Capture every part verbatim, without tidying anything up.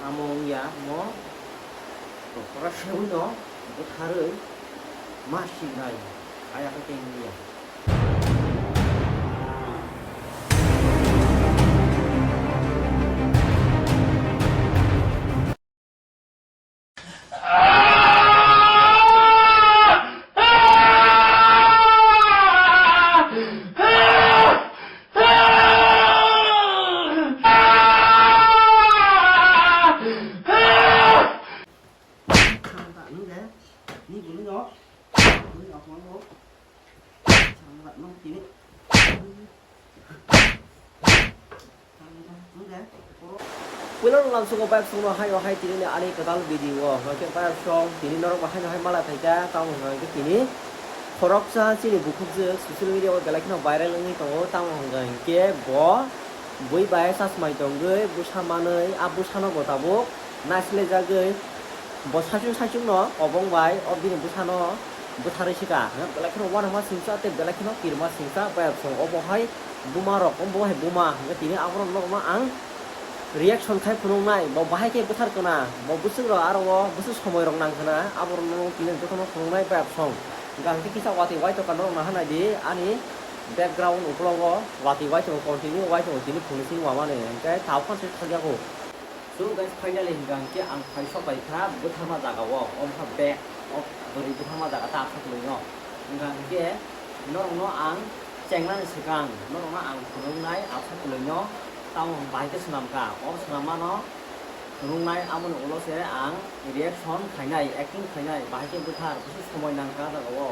Amo wngya mo, to pura sebui no bwtharwi ma sinai, aya khe tei wngya. Puila no lamsugo bayapsongno haino hai tini ni ani kwtal video o hwnkhe bayapsong tini norok bo haino hai malai phaikha tamo hwnkhe tini khoroksa chini bukhukjwk social media o belai kheno viral wngwi tongo tamo hwnkhe bo bui bai chasmai tongwi bwsa manwi a bwsano bo tabuk naisilai jagwi bo saichung saichung no obong bai o bini bwsano bwtharwi sika belai kheno uanama singcha tei belai kheno kirima singcha bayapsong obo hai buma rok, omo hai buma hwnkhe tini aborok nokno ang reaction khai phunuknai, bo bahai khe bwthar khna, bo bwswk rok aro o bwswk somoi rok nang khna, aborok no tini jotono phunuknai bayapsong. Hwnkhe ang khe kisa watwi waitokha norok naha naidi, ani background uklogo watwi waitongo, continue waitongo tini phunuknwi wamani, hwnkhe tabukhe se thakyago. So guys, finally hwnkha hwnkhe ang phai sok pai kha bwtharma jaga o, o wngkha bag o bwrwi bwtharma jaga ta aswk kwlwino. Hwnkha hwnkhe norokno ang chengnani swkang norokno ang phunuknai aswk kwlwino, tamo bahai khe swnam kha. O swnammano phunuknai amoni ulo se ang reaction khainai, acting khainai, bahai khe bwthar bwswk somoi nang kha jaga o.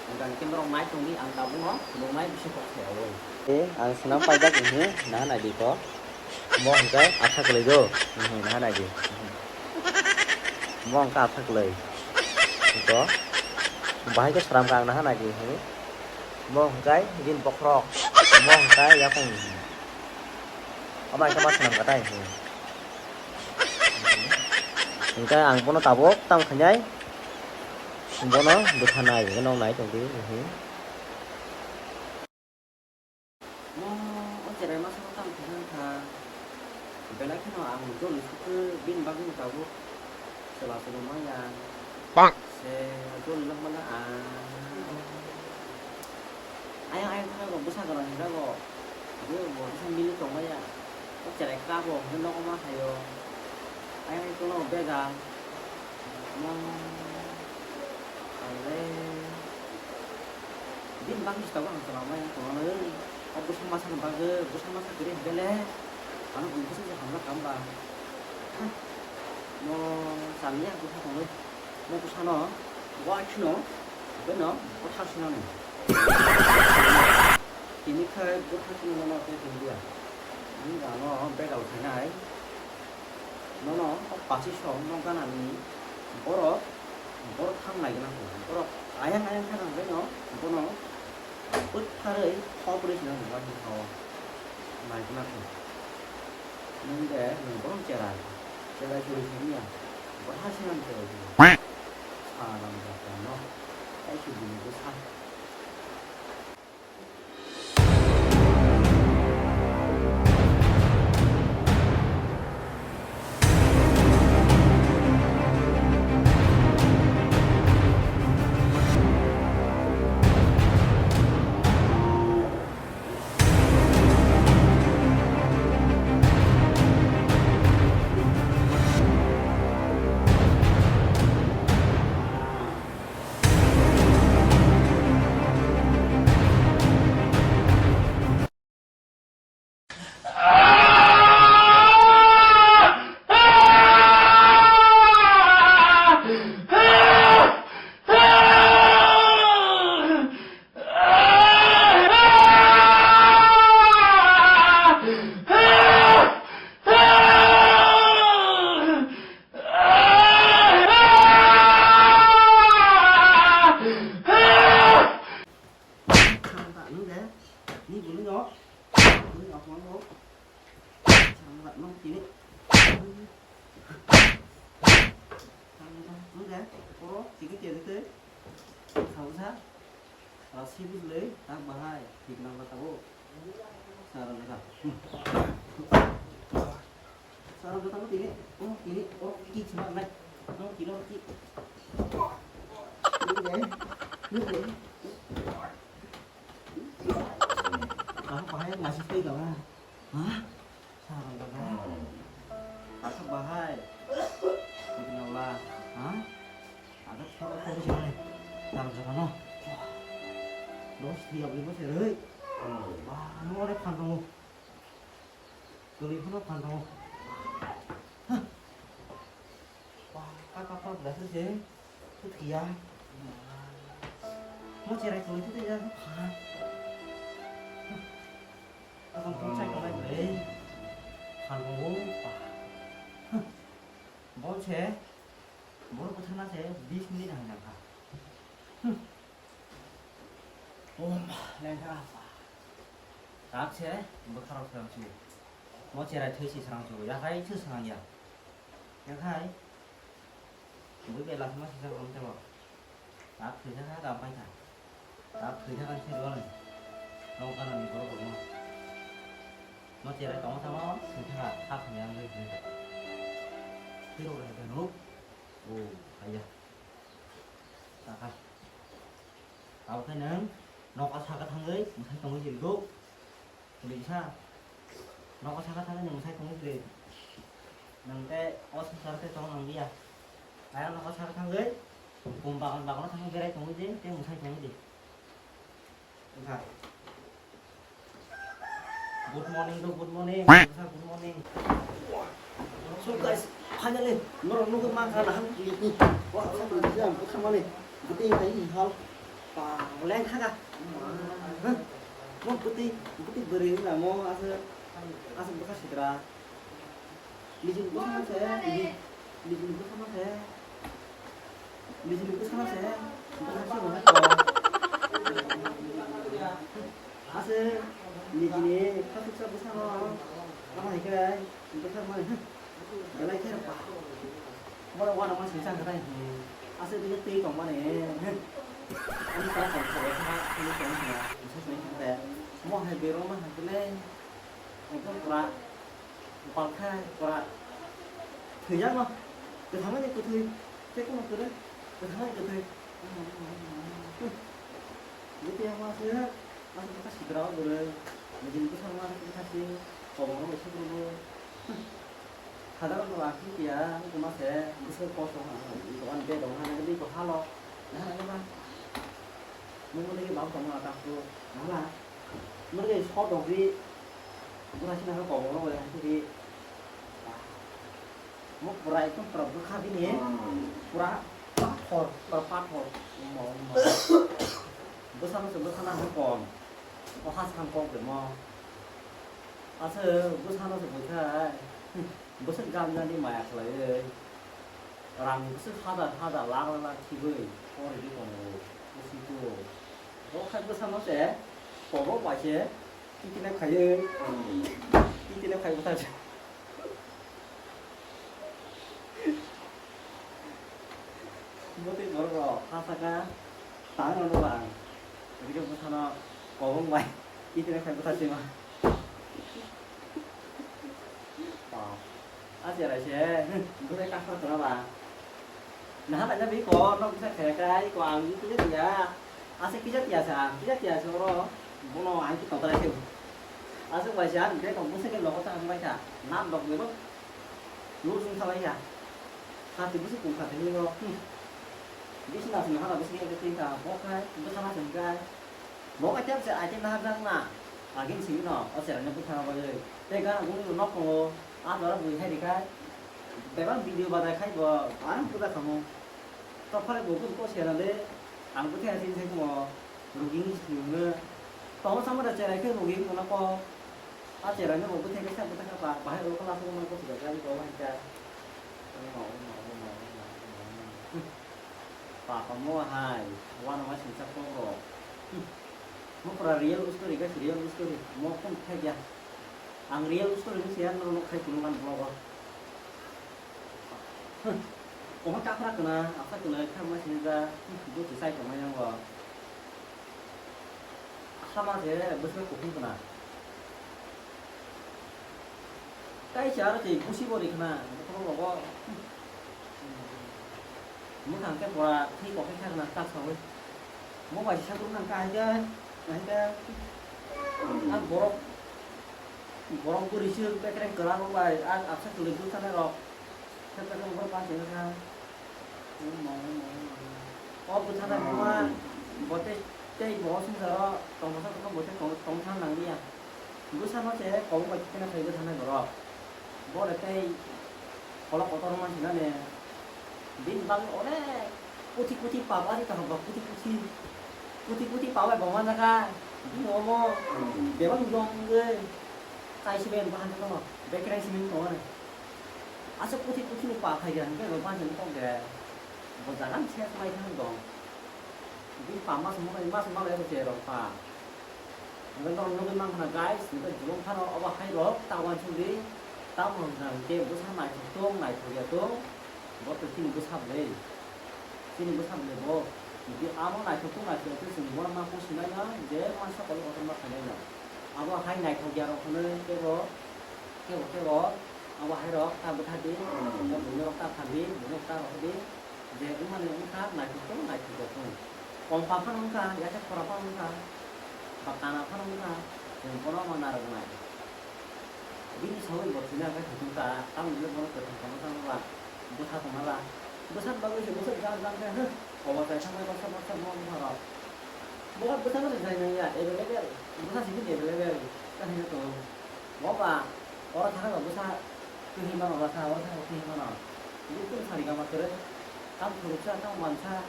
Hwnkha hwnkhe norok nai tongdi ang tabukno phunuknai bisi kok sayaui. E, ang swnam paijak hwnwi naha naidi kok. Bo hwnkhe atha kwlwi do. Mhm, naha naidi. Mhm. Bo hwnkhe atha kwlwi. Ito. Bahai khe sram kha ang naha naidi. Mhm. Bo hwnkhe din bokhorok. Bo hwnkhe yakung. Omo hwnkhe ma swnam kha tai. Mhm. Hwnkhe ang bono tabuk tamo khainai. Bono bwtha nai, nok nai tongdi. Mhm. Mo, o cherai masa no tamo khe wngkha. Belai kheno ang joni sukhe bini bagwi tabuk chwla chwla manya. Bang. Se joni nok manya ang. Ayang ayang khe bo bwsa gwnang hwnjago. Bo bo bwsa mili tong maya. O cherai kabo hwnwi nogo ma hayo. Ayang ayang kono bega. Mo, ale. Bini bagwi se tabuk ang chwla mai tongmani. O bwsa masa ni bagwi, bwsa masa kwrwi hwnkhe le. Ano bwsa se hamjak kha hwnba. Ha. Mo chaliya bwsa tongwi. Mo bwsano. Bo akhino. Bino. Bo thak sinani. Tini khai bo thak sinani no tei tonglia. Ang ano begal khainai. Nono o pachiso no ganani borok, borok thang nai gana kho. Borok ayang ayang thang nai no bono bwtharwi thop rwi sina nang bagwi kho. Nai gana kho. Nwng de nwng bono cherai. Cherai churi simi ya. Bwtha sina cherai churi. Sa ram ja no. Ai churi ni bwtha. Sarang jotano tini, oh, tini, oh, ki chuma nai. No, tini, ki. Ni deh, ni deh. Aku bahaya masih stay gak lah? Hah? Sarang gak lah? Aku bahaya. Ini Allah, hah? Ada siapa kau di sini? Sarang jotano. Dos tiga puluh persen, hei. Wah, mau ada kantong. Kwrwi phano phan tongo. Hah. Wah, ka, ka, ka, bwlai se se. Thuthiya. Mo cherai kwrwi thuthiya, phan. Hah. Tokon thung chai tongnai bwrwi. Phan tongo. Hah. Bo se. Borok bwthakna se bis minute nang nang kha. Hmm. Om, lengkha apa? Tak se bwkharok srang su. Mo cherai thwi si srang su. Yakhai se srang ya. Yakhai. Bui bela sama sisa kom tebo. Tak thwi kha kam pai kha. Tak thwi kha kan se rwani. Nong kana ni borok rok no. Mo cherai tong sama thwi kha. Thak ni ang le. Thwi rok le no. Oh, haya. Saka. Abo khe nwng noka saka thangwi mwsai tongwi se rwgo. Hwnwi sa. Noka saka thangwi nwng mwsai tongwi se rw. Nwng tei o swngchar tei tong nang liya. Ayang noka saka thangwi kum bagan bagano thangwi berai tongwi di, tei mwsai tongwi di. Wngkha. Good morning, bro, good morning. Sir, good morning. So, guys, finally, norok nugwi mankha nahang. Wah, bwtwi ang bwthamani. Bwtwi hai hal. Pa, leng khaga. Huh? Mo bwtwi, bwtwi bwrwi wngla mo, asa, asa bwkha sidra. Nijini bwsano se, niji-, nijini bwsano se, nijini bwsano se, bwsano se hwnwi kok. Ase nijini khasuksa bwsano, abo hai khe bwsakmani, belai khe ba. Borok uanama singsa hwnkhe tai, ase bini twi tongmani, ani chwla tong kha, ani chwla tong kha, ani chwla tong kha, mo hai berokno hai khe le, ekdom pura. Bwkha pura thwijak no. Kwthangmani kwthwi. Tei kono kwrwi. Kwthangmani kwthwi. Bwtwi ama se. Asa bwkha sidra o bwrwi. Nijini bwsakma asa bwkha si. Kobong rok bai sukrugo. Hazar no rang si kiya. Wngkhe ma se. Bwswk kosto wngkha. Dogan bag rok wngkha. Nini bwkha lo. Naha nai ma. Nungmani bang tongma ta su. Naha. Nwng ni sot rok di, bwsai sina khe kobong rok bai hai khe di. Mo pura ekdom pura bwkha bini, pura pathor, pura pathor. Omo, omo. Bwsano se bwsana hwn kom. O ha sam kok de mo. Ase bwsano se bwkha. Bwswk gan gani maya khlaiwi, rang bwswk hajar hajar lakh lakh thibwi poridi tongo, bwswk tuo. Bo khai bwsano se kobok bai se kitinai khaiwi, kitinai khai bwthai se. Bwtwi borok rok ha saka tang rwno ba ang. Bwsano kobok bai kitinai khai bwthai se ma. Oh. A cherai se, bwsai kasar khna ba. Naha laina bi ko, nok bwsa khe kai ko, ang kisa tiya. Ase kisa tiya sa, kisa tiya sa oro. Bono ang ki tongtrai se. Ase bai sa, ang kisa tong bwsa ke logo ta ang bai ta. Nam dok ni bo. Lu sung sa bai ya. Hati bwsa kung kha ni ro. Bisi na sung ha bwsa ke tin ta. Bo khai, bwsa na sung kai. Bo kaitor se item naharjakna. Agin simi no, o cherani bwthang bagwi. Tei gana guni no nok tongo. A jora bui hai rikhai. Bebak video badai khai bo, ang puja khamu. Tok phai bo guni ko cherani. Ang bwthai sini sai mo. Rugini sini mo. Tongo samo da cherai khe rugi mo na ko. A cherani bo bwthai khe sa bwthai kha ba. Bahai ro kala sugo man ko puja gari ko hai ka. Papa mo hai, wano ma singsa kok rok. Mo pura real story guys, real story. Mo phone khai ya. Ang real story ni siya no no khai kuno kan vlog o. Omo kaphra kana, apha kana khai ma sini da, bo se sai tong yang o. Sama se bwswk kuphung kana. Kaisa aro tei busi bo rikna, bokhorok rogo. Mwkhang khe pura thwi kokhe khe khna tak saui. Mo bai sisa group nang ka hai khe, hai khe. A borok, borok bwrwi se bekereng kwrang rok bai, a absa kwlwi bwtharnai rok. Khe bekereng borok bachai kha. O bwtharnai buma bo tei, tei bo swngcharo tongthoksa tongma bo tei tong, tongthang nang liya. Bwsano se kobok bai khe kena khlai bwtharnai borok. Bo de tei kolok kotor wngma sinani. Bini bagwi onek kuthi kuthi pap ari kaham ba kuthi kuthi. Kuthi kuthi pap bai bo manjaka. Bini omo bebak wngwi kaisa bai bahan tongma. Bekereng simi tongmani. Aswk kuthi kuthini pa khaikha hwnkhe bo bangkhe kok de bo jaga ni ses mai thang dong. Bini pa mas mo mas ma le se rok pa. Hwnkhe norok nugwi mankha na guys, hwnkhe jubung phano obo hai rok ta uansuk di. Tamo hwnkha hwnkhe bwsa naithok tong naithok ya tong. Bo to chini bwsa bwle. Chini bwsa bwle bo. Hwnkhe amo naithok tong naithok ya tong chwng bono ma pusinai no je mansa kolok kotor ma khainai no. Abo hai naithok ya rok hwnwi tebo. Kebo kebo, abo hai rok ta bwtha di, buino rok ta phan di, buino ta rok di, je wngmani wngkha, naithok tong, naithok tong. Kompa phano wngkha, yacha khora phano wngkha, ba kana phano wngkha, chwng bono ma narwknai. Bini sogwi bo thwina khe thwtwng ta, tamoni hwnwi bono kwthang tongna thangma ba, bwsa tongna ba. Bwsa bagwi se bwsa jang jang khe, huh, obo chai thangma baksa baksa mo wngkha rok. Bo bwsa no se jai nang ya, available, bwsa simi available, ta hino to. Bo ba, oro thangwi ba bwsa twi hinmano, bwsa oro thangwi twi hinmano. Bini twi sari gama kwrwi. Tam phuru sa, tam wansa,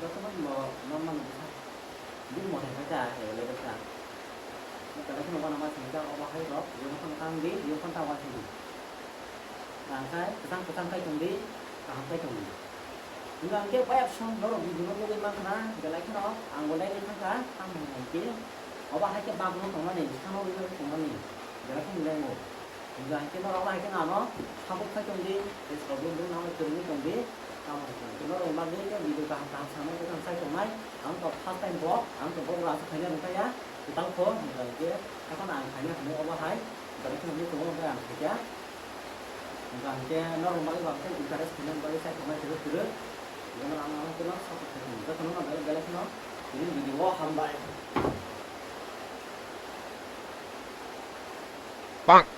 jotono bo normal bwsa. Bini mothai khe ta, available ta. Belai kheno uanama singcha, obo hai rok, yokon tang di, yokon tang uansuk di. Ang khe kwchang kwchang kai tong di, kaham kai tong di. Hwnba hwnkhe bayap song norok video no nugwi mankha na, belai kheno ang bo daily thangkha, tamo hwnba hwnkhe obo hai khe bagwi tongmani, sano rwwi tongmani, belai kheno lengo. Hwnba hwnkhe norok obo hai khe ano support khai tong di, tei sobo bwrwi no kwrwngwi tong di, tamo hwnba hwnkhe norok bagwi khe video kaham kaham samani kwthang chai tongnai, ang to first time vlog, ang to vlog aswk khaina rwngkha ya, kwtal kho, hwnba hwnkhe haphano ang khaina hwnwi obo hai, belai kheno nukung hwnba ang khaikha. Hwnba hwnkhe norok bagwi ba hwnkhe interest khainani bagwi chaikhoknai kwrwk kwrwk. Bono ang ano kheno support khaikha. Jotono no belai belai kheno tini video o hambai. Bang.